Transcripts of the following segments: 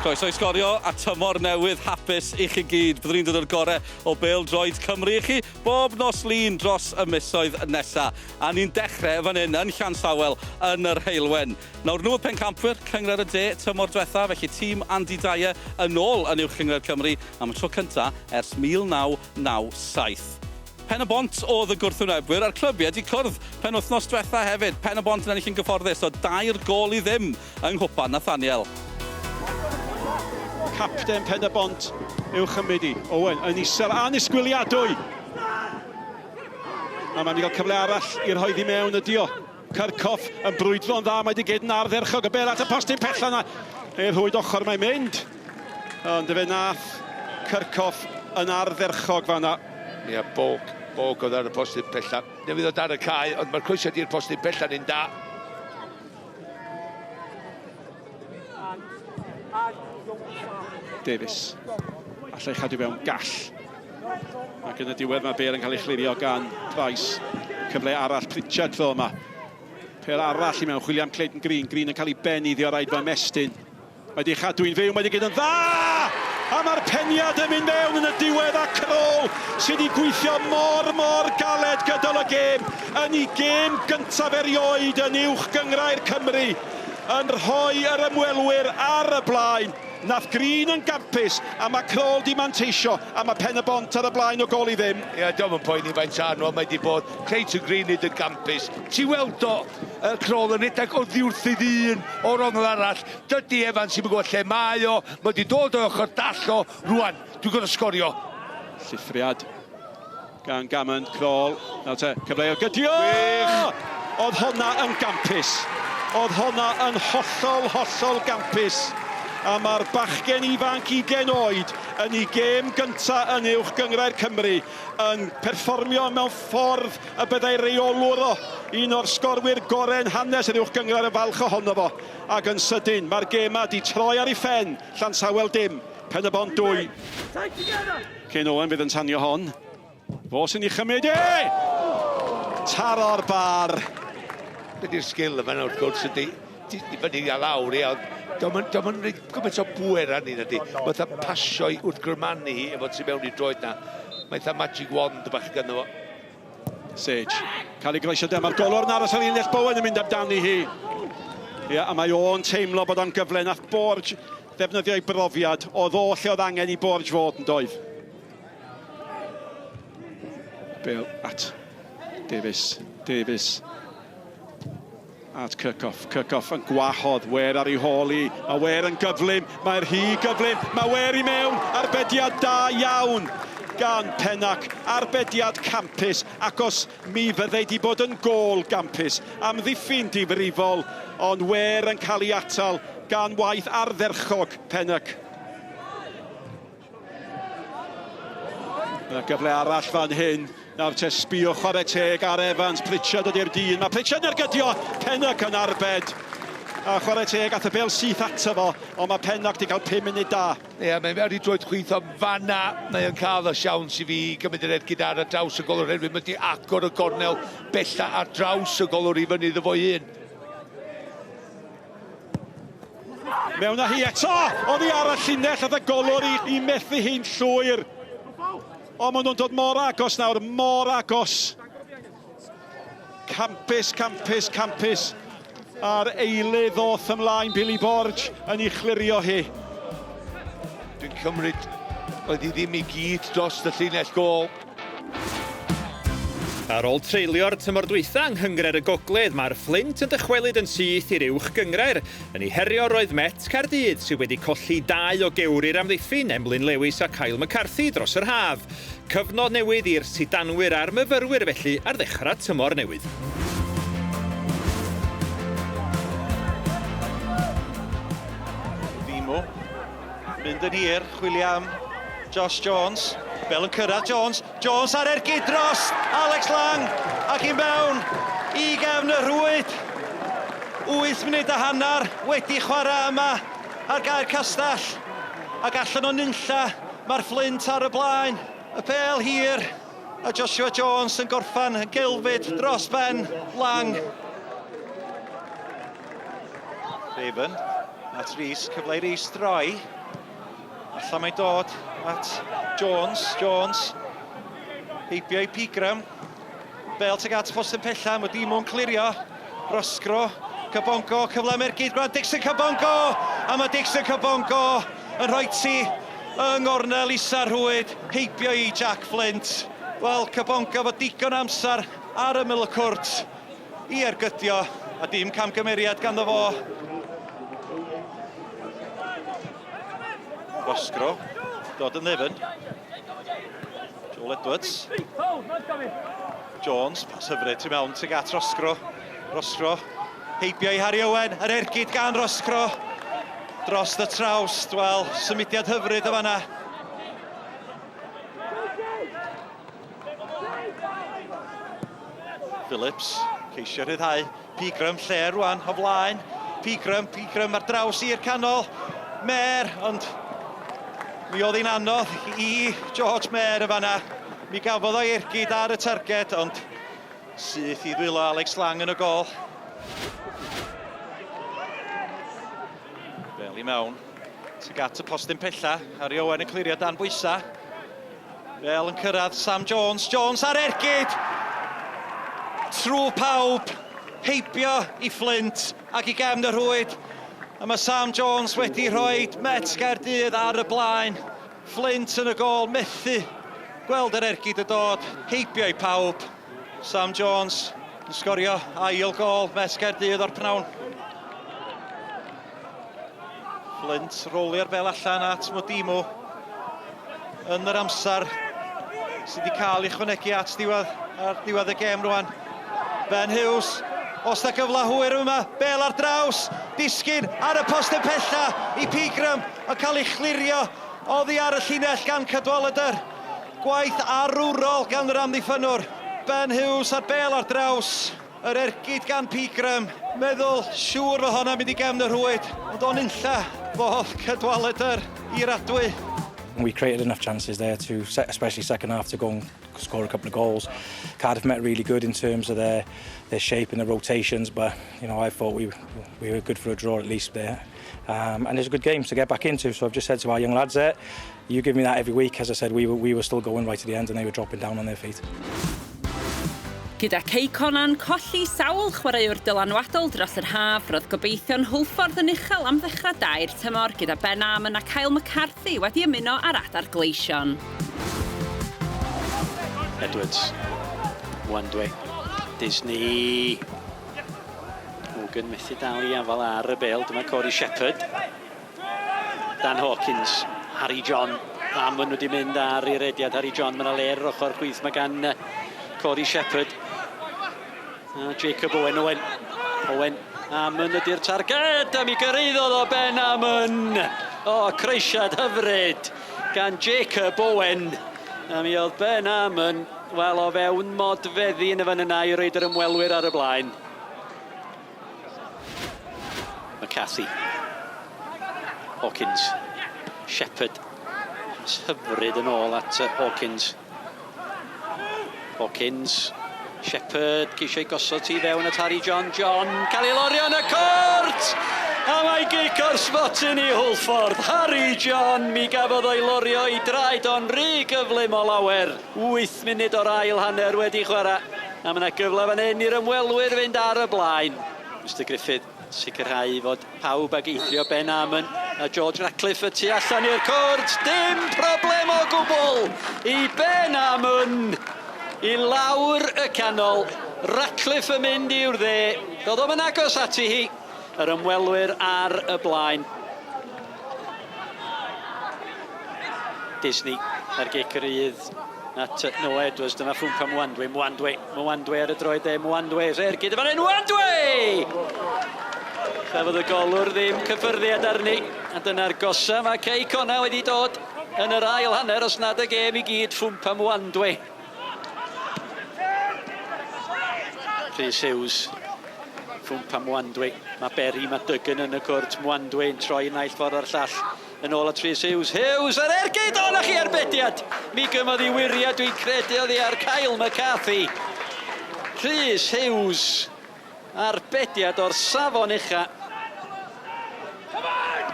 Croeso i Sgorio a tymor newydd hapus i chi gyd. Byddwn ni'n dod o'r gore o bêl-droed Cymru i chi bob nos Lun dros y misoedd nesa. A ni'n dechrau fan hyn yn Llansawel yn yr Heulwen. Nawr nhw oedd pencampwyr Cynghrair y De tymor dwetha, felly tîm Andy Dyer yn ôl yn Uwch Gynghrair Cymru am y tro cynta ers 1997. Pen-y-bont oedd y gwrthwynebwyr a'r clybiau 'di cwrdd penwythnos dwetha hefyd. Pen-y-bont yn ennill yn gyfforddus o dair gôl i ddim yng Nghwpan Nathaniel. Capten Pen-y-bont i'w chymryd hi. Owen yn isel, annisgwyliadwy! A mae'n mynd i gael cyfle arall i rhoi ddi mewn ydi o. Kirchhoff yn brwydro'n dda, mae wedi gyd yn ardderchog. Y bel at y postyn pella yna. I'r rhwyd ochr mae'n mynd. Ond fe nath Kirchhoff yn ardderchog fanna. Ia, Bog. Bog oedd ar y postyn pella. Newydd o dan y cae, ond mae'r croesiad i'r postyn pella'n un da. Davies. Allai chadw fewn gall. Ac yn y diwedd mae Bale yn cael ei chlirio gan Price. Cyfle arall Pritchard tro yma. Pel arall i mewn, chwilio am Clayton Green. Green yn cael ei benni iddi o raid fo ymestyn. Mae wedi chadw i'n fyw, mae wedi gwneud yn dda! A mae'r peniad yn mynd mewn yn y diwedd a Kroll sydd wedi gweithio mor, mor galed gydol y gêm yn ei gêm gyntaf erioed yn Uwch Gynghrair Cymru yn rhoi yr ymwelwyr ar y blaen. Nath Green yn gampus a mae Kroll di manteisio a mae Pen-y-bont ar y blaen o gôl i ddim. Ie, dio'm yn poeni faint anodd mae 'di bod. Clayton Green nid yn gampus. Ti weld o, uh, Kroll yn rhedeg oddi wrth ei ddyn o'r ongl arall. Dydy Evans ddim yn gwybod lle mae o. Mae wedi dod o ochr dall o. Rwan, dwi'n gorfod sgorio. Llithriad gan Gammon, Kroll. Nawr te, cyfle o gydio! Gwych! Oedd honna yn gampus. Oedd honna yn hollol, hollol gampus. A mae'r bachgen ifanc 20 oed yn ei gêm gynta yn Uwch Gynghrair Cymru yn perfformio mewn ffordd y byddai reolwr o, un o'r sgorwyr gorau yn hanes yr Uwch Gynghrair yn falch ohono fo. Ac yn sydyn, mae'r gêm 'ma 'di troi ar ei phen, Llansawel dim, Pen-y-bont 2. Cyn Owen fydd yn tanio hon. Fo sy'n ei chymryd e! Taro'r bar. Be di'r sgil yma wrth gwrs ydy, ti fyny a lawr ia, ond dio'm yn, dio'm yn rhaid gymaint o bwer arni na di. Mae fatha pasio i wrth grymanu hi efo tu mewn i droed na. Mae fatha magic wand bach ganddo fo. Sage, cael ei groesio de, mae'r golwr yn aros ar linell Bowen yn mynd amdani hi. Ia, a mae o'n teimlo bod o'n gyfle. Nath Borge ddefnyddio ei brofiad, oedd o lle oedd angen i Borge fod yn doedd. Bale at Davies, Davies at Kirchhoff. Kirchhoff yn gwahodd Ware ar ei hôl i. Mae Ware yn gyflym, mae'r hi gyflym, mae Ware i mewn, arbediad da iawn gan Pennack, arbediad campus, ac os mi fyddai di bod yn gôl gampus, amddiffyn difrifol, ond Ware yn cael ei atal gan waith ardderchog Pennack. Yna gyfle arall fan hyn. Nawr te sbio chwarae teg ar Evans. Pritchard ydy'r dyn. Mae Pritchard yn ergydio. Pennock yn arbed. A chwarae teg ath y bel syth ato fo. Ond mae Pennock wedi cael 5 munud da. Ie, yeah, mae'n ar ei droed chwith ond fanna mae o'n cael y siawns i fi gymryd yr ergyd ar y draws y golwr herwydd mae wedi agor y gornel bella ar draws y golwr i fyny iddo fo un. Mewn â hi eto! Oddi ar y llinell ath y golwr i, i methu hi'n llwyr. O, maen nhw'n dod mor agos nawr, mor agos. Campus, campus, campus. A'r eilydd ddoth ymlaen, Billy Borge, yn ei chlirio hi. Dwi'n cymryd oedd hi ddim i gyd dros y llinell gôl. Ar ôl treulio'r tymor dwytha yng Nghynghrair y Gogledd, mae'r Fflint yn dychwelyd yn syth i'r Uwch Gynghrair. Yn ei herio roedd Met Caerdydd, sydd wedi colli dau o gewri'r amddiffyn, Emlyn Lewis a Kyle McCarthy, dros yr haf. Cyfnod newydd i'r sidanwyr a'r myfyrwyr felly ar ddechrau tymor newydd. Fimo. Mynd yn hir, chwilio am Josh Jones. Bel yn cyrraedd Jones. Jones ar ergyd dros Alex Lang ac i mewn i gefn y rhwyd. 8 munud a hanner wedi chwarae yma ar Gaer Castell. Ac allan o nunlla, mae'r Fflint ar y blaen. Y bel hir a Joshua Jones yn gorffan yn gelfyd dros ben Lang. Raven. At Rhys, cyfle i Rhys droi. Allan mae'n dod at Jones, Jones. Heibio i Pegram. Bel tuag at postyn pella, mae Dimo'n clirio. Rosgro, Kabongo, cyfle am ergyd, gwrand Dixon Kabongo! A mae Dixon Kabongo yn rhoi ti yng ngornel isa'r rhwyd, heibio i Jack Flint. Wel, Kabongo fo digon amser ar ymyl y cwrt i ergydio, a dim camgymeriad ganddo fo. Rosgro, dod yn ddyfn. Joel Edwards. Jones, pas hyfryd tu mewn tuag at Rosgro. Rosgro, heibio i Harry Owen, yr ergyd gan Rosgro. Dros y trawst, wel, symudiad hyfryd o fanna. Phillips, ceisio rhyddhau. Pegram lle rwan, o flaen. Pegram, Pegram ar draws i'r canol. Mair, ond mi oedd hi'n anodd i George Mair y fanna. Mi gafodd o'i ergyd ar y targed, ond syth i ddwylo Alex Lang yn y gol. Fel i mewn, tuag at y postyn pella, Harry Owen yn clirio dan bwysa. Fel yn cyrraedd Sam Jones, Jones ar ergyd! Trwy pawb, heibio i Flint ac i gefn y rhwyd. A mae Sam Jones wedi rhoi Met Gaerdydd ar y blaen. Flint yn y gôl, methu gweld yr ergyd y dod, heibio i pawb. Sam Jones yn sgorio ail gôl Met Gaerdydd o'r pnawn. Flint rolio'r bel allan at Modimu yn yr amser sydd wedi cael ei chwanegu at ddiwedd, ar ddiwedd y gêm rwan. Ben Hughes, os da gyfle hwyr yma, bel ar draws, disgyn ar y post yn pella i Pegram, a cael ei chlirio oddi ar y llinell gan Cadwaladr. Gwaith arwrol gan yr amddiffynnwr. Ben Hughes a'r bel ar draws. Yr ergyd gan Pegram, meddwl siŵr fod honna'n mynd i gefn y rhwyd, ond o'n unlla fodd Cadwaladr i'r adwy. We created enough chances there to, especially second half, to go and score a couple of goals. Cardiff met really good in terms of their, their shape and the rotations, but you know I thought we we were good for a draw at least there. Um, and it's a good game to get back into. So I've just said to our young lads there, you give me that every week. As I said, we were, we were still going right to the end and they were dropping down on their feet. Gyda Cei Connah'n colli sawl chwaraewr dylanwadol dros yr haf, roedd gobeithion Hwlffordd yn uchel am ddechrau da i'r tymor gyda Ben Amon a Kyle McCarthy wedi ymuno â'r Adar Gleision. Edwards, Mwandwe, Disney. Morgan methu dal i afal ar y bel, dyma Corey Shepherd. Dan Hawkins, Harry John. A maen nhw wedi mynd ar ei rediad Harry John. Mae yna le ar yr ochr chwith. Mae gan Corey Shepherd. A Jacob Owen, Owen. Owen. Amon ydy'r targed. A mi gyrhaeddodd o Ben Amon. O, croesiad hyfryd gan Jacob Owen. A mi oedd Ben Amon, wel, o fewn modfeddi yn y fan yna i roed yr ymwelwyr ar y blaen. McCarthy. Hawkins. Shepherd. Hyfryd yn ôl at Hawkins. Hawkins. Shepherd ceisio ei gosod ti fewn at Harry John. John cael ei lorio yn y cwrt! A mae gic o'r smotyn i Hwlffordd. Harry John, mi gafodd o'i lorio i draed o'n rhy gyflym o lawer. 8 munud o'r ail hanner wedi chwarae. A mae yna gyfle fan hyn i'r ymwelwyr fynd ar y blaen. Mr Griffith sicrhau fod pawb ag eithrio Ben Amon a George Ratcliffe y tu allan i'r cwrt. Dim problem o gwbl i Ben Amon i lawr y canol. Ratcliffe yn mynd i'w dde. Doedd o'm yn agos ati hi. Yr ymwelwyr ar y blaen. Disney ar gic rydd at Noah Edwards. Dyma Ffwmpa Mwandwe. Mwandwe. Mwandwe ar y droed dde. Mwandwe. Ergyd fan hyn. Mwandwe! Chafodd y golwr ddim cyffyrddiad arni. A dyna'r gosa mae Cei Connah wedi dod yn yr ail hanner os nad y gêm i gyd. Ffwmpa Mwandwe. Rhys Hughes. Ffwmpa Mwandwe. Mae Berry, mae Duggan yn y cwrt. Mwandwe yn troi naill ffordd a'r llall. Yn ôl at Rhys Hughes. Hughes ar ergyd! O, na chi arbediad! Mi gymodd i wiriad, dwi'n credu oddi ar Kyle McCarthy. Rhys Hughes, arbediad o'r safon ucha.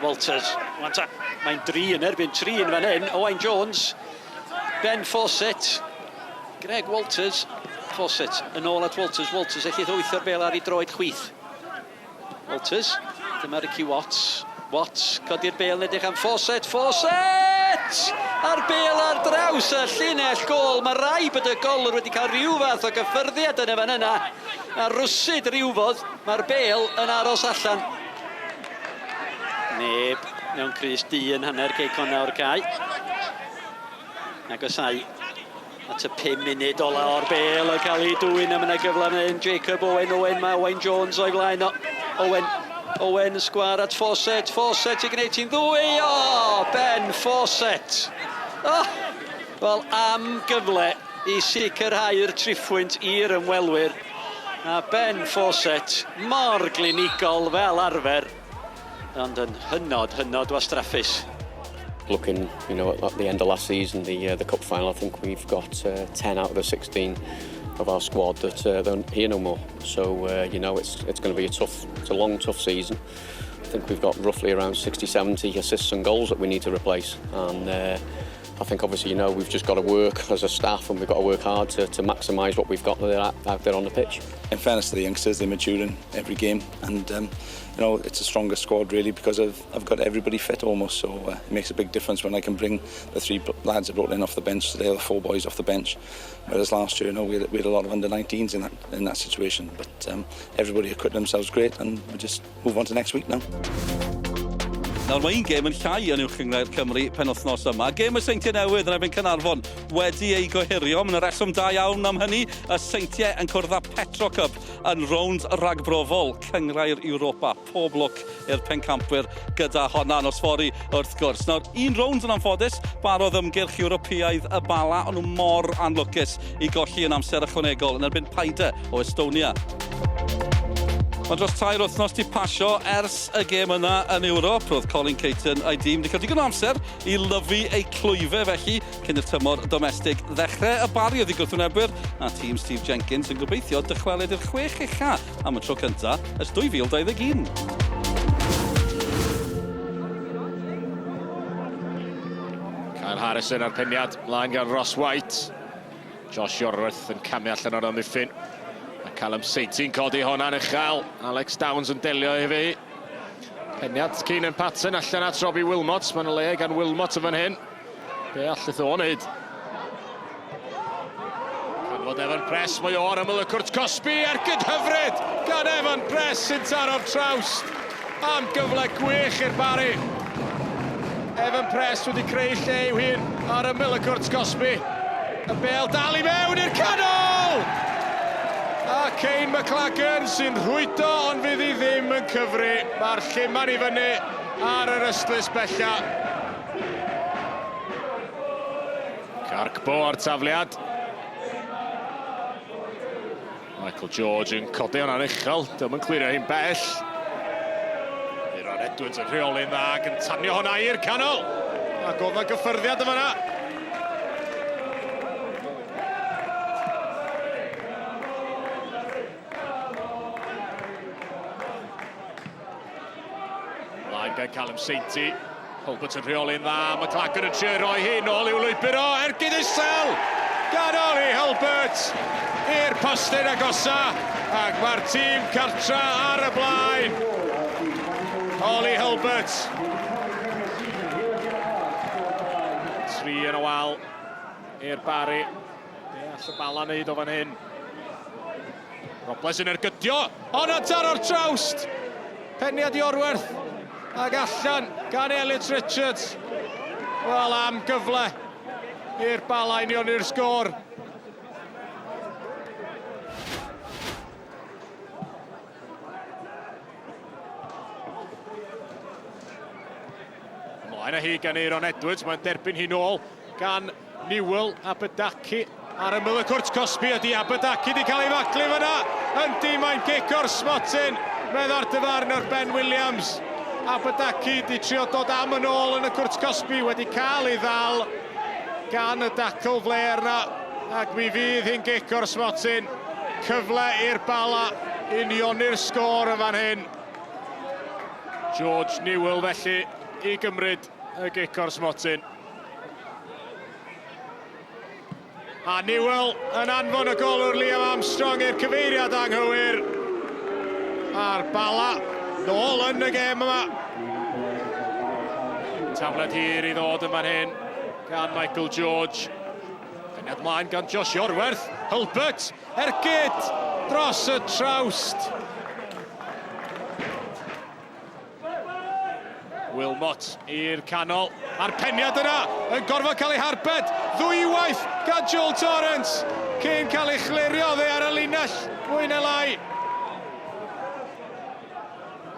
Walters, wan ta, mae'n dri yn erbyn tri yn fan hyn. Owain Jones, Ben Fawcett, Greg Walters, Fawcett yn ôl at Walters. Walters ellith wythio'r bel ar ei droed chwith. Walters, dyma Ricky Watts. Watts, codi'r bel yn edrych am Fawcett, Fawcett! A'r bel ar draws y llinell gol. Mae rai bod y golwr wedi cael rhyw fath o gyffyrddiad yn y fan yna. A rwsyd rhywfodd, mae'r bel yn aros allan. Neb mewn crys du yn hanner cei Connah o'r cae. Agosau at y 5 munud ola o'r bel yn cael ei dwyn a mae yna gyfle fan hyn Jacob Owen, Owen, mae Owain Jones o'i flaen o. Owen, Owen sgwar at Fawcett, Fawcett i gwneud ti'n ddwy, o, Ben Fawcett. Oh, wel, am gyfle i sicrhau'r triphwynt i'r ymwelwyr. A Ben Fawcett mor glinigol fel arfer, ond yn hynod, hynod wastraffus. Looking, you know, at the end of last season, the uh, the cup final, I think we've got uh, 10 out of the 16 of our squad that uh, don't here no more. So uh, you know, it's it's going to be a tough, it's a long, tough season. I think we've got roughly around 60, 70 assists and goals that we need to replace, and uh, I think obviously, you know, we've just got to work as a staff and we've got to work hard to, to maximise what we've got there, out there on the pitch. In fairness to the youngsters, they're maturing every game and, um, you know, it's a stronger squad really because I've, I've got everybody fit almost. So uh, it makes a big difference when I can bring the three lads I brought in off the bench today, or the four boys off the bench. Whereas last year, you know, we had, we had a lot of under-19s in that, in that situation. But um, everybody acquitted themselves great and we just move on to next week now. Nawr mae un gêm yn llai yn Uwch Gynghrair Cymru penwythnos yma. Gêm y Seintiau Newydd yn erbyn Caernarfon wedi ei gohirio. Mae yna reswm da iawn am hynny. Y Seintiau yn cwrdd â Petro Cup yn rownd ragbrofol Cynghrair Europa. Pob lwc i'r pencampwyr gyda honna nos fory wrth gwrs. Nawr, un rownd yn anffodus, barodd ymgyrch Ewropeaidd y Bala, ond nhw mor anlwcus i golli yn amser ychwanegol yn erbyn Paide o Estonia. Mae dros tair wythnos di pasio ers y gêm yna yn Ewrop. Roedd Colin Caton a'i dîm wedi cael digon o amser i lyfu eu clwyfau felly cyn i'r tymor domestig ddechrau. Y Barri oedd eu gwrthwynebwyr a tîm Steve Jenkins yn gobeithio dychwelyd i'r chwech ucha am y tro cyntaf ers 2021. Kyle Harrison ar peniad, mlaen gan Ross White. Josh Iorwerth yn camu allan o'r amddiffyn. A Callum Sainty'n codi honna'n uchel. Alex Downs yn delio efo hi. Peniad Keenan Patton allan at Robbie Wilmot. Mae'n le gan Wilmot yn fan hyn. Be allith o wneud? Canfod Evan Press, mae o ar ymyl y cwrt cosbi, ergyd hyfryd gan Evan Press sy'n taro'r trawst. Am gyfle gwych i'r Barri. Evan Press wedi creu lle i'w hun ar ymyl y cwrt cosbi. Y bel dal i mewn i'r canol! A Kane McLagan sy'n rhwydo ond fydd hi ddim yn cyfri. Mae'r lluman i fyny ar yr ystlys bella. Carcbo a'r tafliad. Michael George yn codi hwnna'n uchel, dim yn clirio hi'n bell. Euron Edwards yn rheoli'n dda ac yn tanio hwnna i'r canol. Ac oedd na gyffyrddiad yma yna. Mlaen gan Callum Sainty. Hulbert yn rheoli'n dda. McLagan yn trio roi hi nôl i'w lwybr o. Ergyd isel gan Ollie Hulbert i'r postyn agosa. Ac mae'r tîm cartra ar y blaen. Ollie Hulbert. Tri yn y wal i'r Barri. Be all y Bala wneud o fan hyn? Robles yn ergydio, ond yn taro'r trawst! Peniad i Orwerth, ac allan gan Elliot Richards. Wel, am gyfle i'r Bala unioni'r sgôr. Ymlaen â hi gan Aeron Edwards, mae'n derbyn hi nôl gan Newell, Abedaki ar ymyl y cwrt cosbi ydy Abedaki wedi cael ei faglu fyna. Yndi, mae'n gic o'r smotyn, medda'r dyfarnwr Ben Williams. Abedaki wedi trio dod am yn ôl yn y cwrt cosbi, wedi cael ei ddal gan y dacl fler na, ac mi fydd hi'n gic o'r smotyn. Cyfle i'r Bala unioni'r sgôr yn fan hyn. George Newell felly i gymryd y gic o'r smotyn. A Newell yn anfon y golwr Liam Armstrong i'r cyfeiriad anghywir. A'r Bala nôl yn y gêm yma. Tafled hir i ddod yn fan hyn gan Michael George. Peniad mlaen gan Josh Iorwerth. Hulbert, ergyd dros y trawst. Wilmot i'r canol, a'r peniad yna yn gorfod cael ei harbed ddwywaith gan Joel Torrance cyn cael ei chlirio oddi ar y linell mwy neu lai.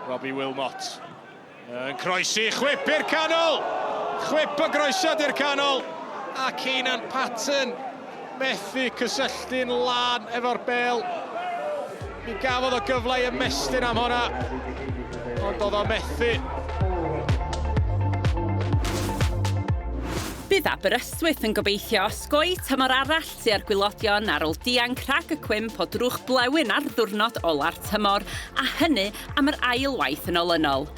Robbie Wilmot yn croesi, chwip i'r canol! Chwip o groesiad i'r canol! A Keenan Patton methu cysylltu'n lân efo'r bêl. Mi gafodd o gyfle i ymestyn am honna, ond oedd o methu. Bydd Aberystwyth yn gobeithio osgoi tymor arall tua'r gwylodion ar ôl dianc rhag y cwymp o drwch blewyn ar ddiwrnod ola'r tymor, a hynny am yr ail waith yn olynol.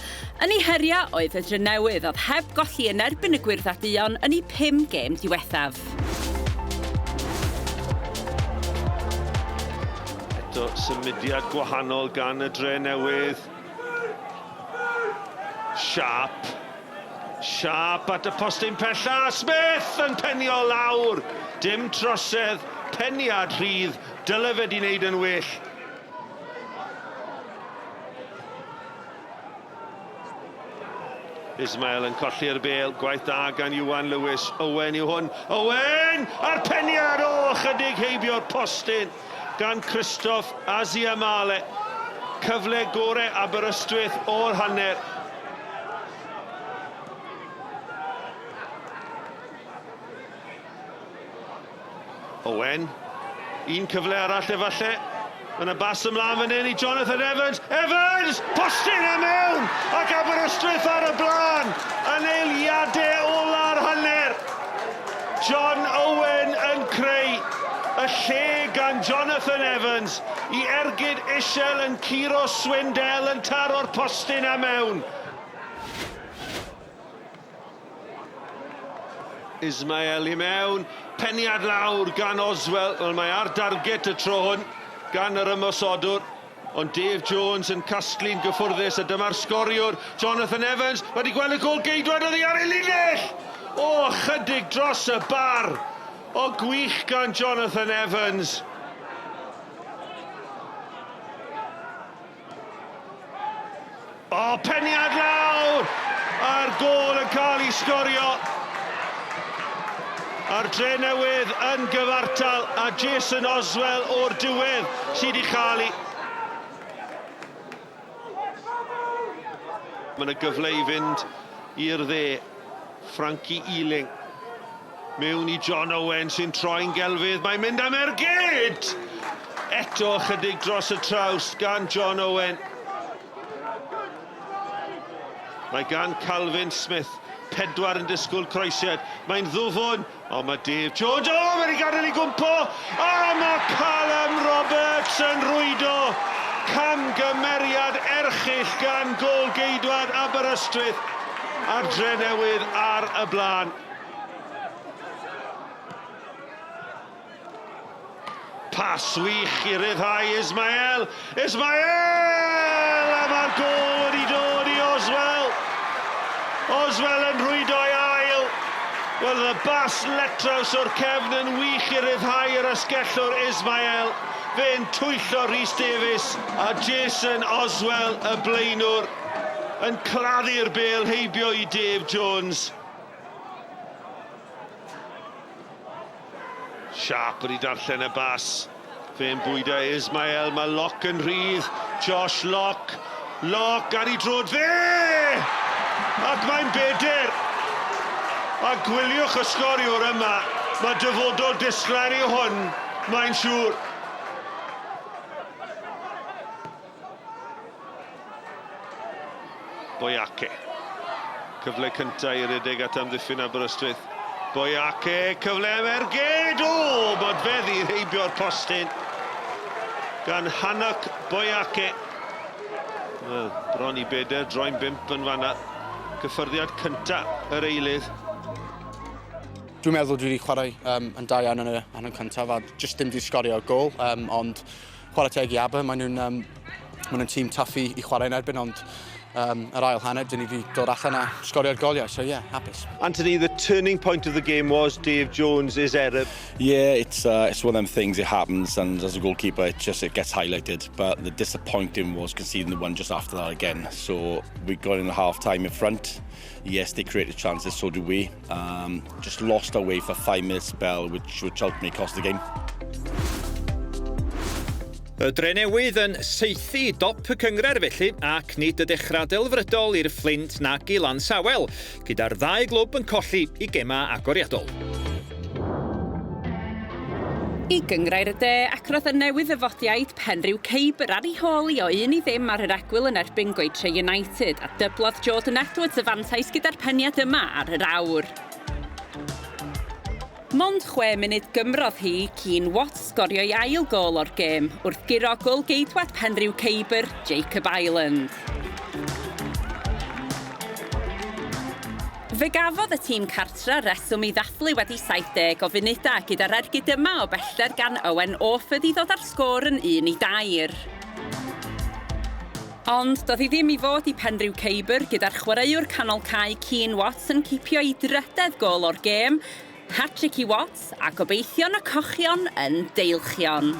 Yn ei herio oedd y Drenewydd oedd heb golli yn erbyn y Gwyrdd a Duon yn eu pum gêm diwethaf. Eto symudiad gwahanol gan y Dre Newydd. Sharp. Sharp at y postyn pella. Smith yn penio lawr. Dim trosedd. Peniad rhydd. Dyle fe di wneud yn well. Ismael yn colli'r bêl, gwaith da gan Iwan Lewis, Owen yw hwn, Owen! A'r peniad, o, chydig heibio'r postyn gan Christoph Aziamale. Cyfle gore Aberystwyth o'r hanner. Owen. Un cyfle arall efalle. Mae yna bas ymlaen fan hyn i Jonathan Evans. Evans! Postyn a mewn! Ac Aberystwyth ar y blaen yn eiliadau ola'r hanner. John Owen yn creu y lle gan Jonathan Evans i ergyd isel yn curo Swindell yn taro'r postyn a mewn. Ismael i mewn, peniad lawr gan Oswell, wel mae ar darget y tro hwn gan yr ymosodwr, ond Dave Jones yn casglu'n gyffwrddus a dyma'r sgoriwr, Jonathan Evans, wedi gweld y gôl geidwad oddi ar ei linell! O, chydig dros y bar! O, gwych gan Jonathan Evans! O, peniad lawr! A'r gôl yn cael ei sgorio. A'r Drenewydd yn gyfartal a Jason Oswell o'r diwedd sydd wedi chael ei. Mae yna gyfle i fynd i'r dde. Frankie Ealing. Mewn i John Owen sy'n troi'n gelfydd. Mae'n mynd am ergyd! Eto chydig dros y trawst gan John Owen. Mae gan Calvin Smith pedwar yn disgwyl croesiad. Mae'n ddwfwn, ond mae Dave Jones... O, mae wedi gadael i gwmpo! A mae Callum Roberts yn rwydo! Camgymeriad erchyll gan gôl-geidwad Aberystwyth a'r Drenewydd ar y blaen. Pas wych i ryddhau Ismael. Ismael! A mae'r gôl wedi dod i Oswell. Oswell yn rhwydo ei ail. Wel, y bas letraws o'r cefn yn wych i ryddhau yr asgellwr Ismael. Fe'n twyllo Rhys Davies a Jason Oswell y blaenwr yn claddu'r bêl heibio i Dave Jones. Sharp wedi darllen y bas. Fe'n bwydo Ismael, mae Locke yn rhydd. Josh Locke, Locke ar ei drod fe! Ac mae'n bedyr! A gwyliwch y sgoriwr yma, mae dyfodol disglair i hwn, mae'n siŵr. Boyake. Cyfle cyntaf i redeg at amddiffyn Aberystwyth. Boyake, cyfle am ergyd! O, modfeddi heibio'r postyn gan Hannock Boyake. Wel, bron i beder, droi'n bump yn fanna. Cyffyrddiad cynta yr eilydd. Dwi'n meddwl dwi wedi chwarae um, yn da iawn yn y hanner cyntaf a jyst ddim wedi sgorio gol, um, ond chwarae teg i Aber, maen nhw'n um, maen nhw'n tîm tough i, i chwarae yn erbyn, ond um, yr ail hanner, dyn ni wedi dod allan a sgorio'r goliau, so yeah, hapus. Anthony, the turning point of the game was Dave Jones' error. Yeah, it's uh, it's one of them things. It happens, and as a goalkeeper, it just it gets highlighted. But the disappointing was conceding the one just after that again. So we got in the half time in front. Yes, they created chances, so do we. Um, just lost our way for five-minute spell, which, which ultimately cost the game. Y Drenewydd yn saethu dop y cynghrair felly, ac nid y dechrau delfrydol i'r Fflint nag i Lansawel, gyda'r ddau glwb yn colli i gemau agoriadol. I Gynghrair y De, ac roedd y newydd-ddyfodiaid Penrhiw Ceibr ar ei hôl i o un i ddim ar yr egwyl yn erbyn Goetre United, a dyblodd Jordan Edwards y fantais gyda'r peniad yma ar yr awr. Mond chwe munud gymrodd hi cyn Watts sgorio'i ail gôl o'r gêm wrth guro gôl-geidwad Penrhiw Ceibr, Jacob Ireland. Fe gafodd y tîm cartra reswm i ddathlu wedi 70 o funudau gyda'r ergyd yma o bellter gan Owen Orford i ddod â'r sgôr yn 1 i dair. Ond doedd hi ddim i fod i Penrhiw Ceibr gyda'r chwaraewr canol cae Cian Watts yn cipio ei drydedd gôl o'r gêm, hat-trick i Watts a gobeithion y cochion yn deilchion.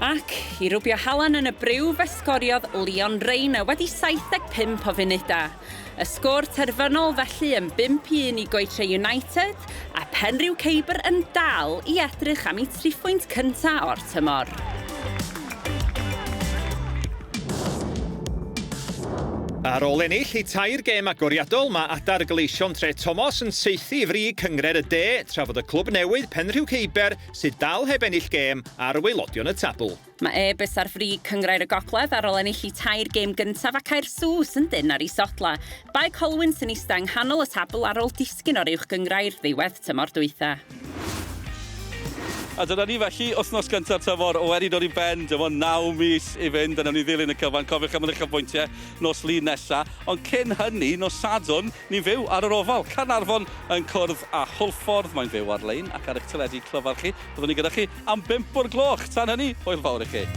Ac i rwbio halan yn y briw fe sgoriodd Leon Rayner wedi 75 o funudau. Y sgôr terfynol felly yn 5-1 i Goetre United a Penrhiw Ceibr yn dal i edrych am ei triphwynt cyntaf o'r tymor. Ar ôl ennill ei tair gêm agoriadol, mae Adar Gleision Tre Tomos yn saethu i frig Cynghrair y De, tra fod y clwb newydd Penrhiw Ceiber sydd dal heb ennill gêm ar waelodion y tabl. Mae Airbus ar frig Cynghrair y Gogledd ar ôl ennill ei tair gêm gyntaf a Caersws yn dynn ar ei sodla. Bae Colwyn sy'n eistedd yng nghanol y tabl ar ôl disgyn o'r uwch gynghrair ddiwedd tymor dwytha. A dyna ni felly, wythnos gyntaf tymor wedi dod i ben, dim ond 9 mis i fynd, a nawn ni ddilyn y cyfan, cofiwch am yr uchafbwyntiau nos Lun nesa. Ond cyn hynny, nos Sadwrn, ni'n fyw ar yr Ofal. Caernarfon yn cwrdd â Hwlffordd, mae'n fyw ar-lein ac ar eich teledu clyfar chi. Byddwn ni gyda chi am 5 o'r gloch. Tan hynny, hwyl fawr i chi.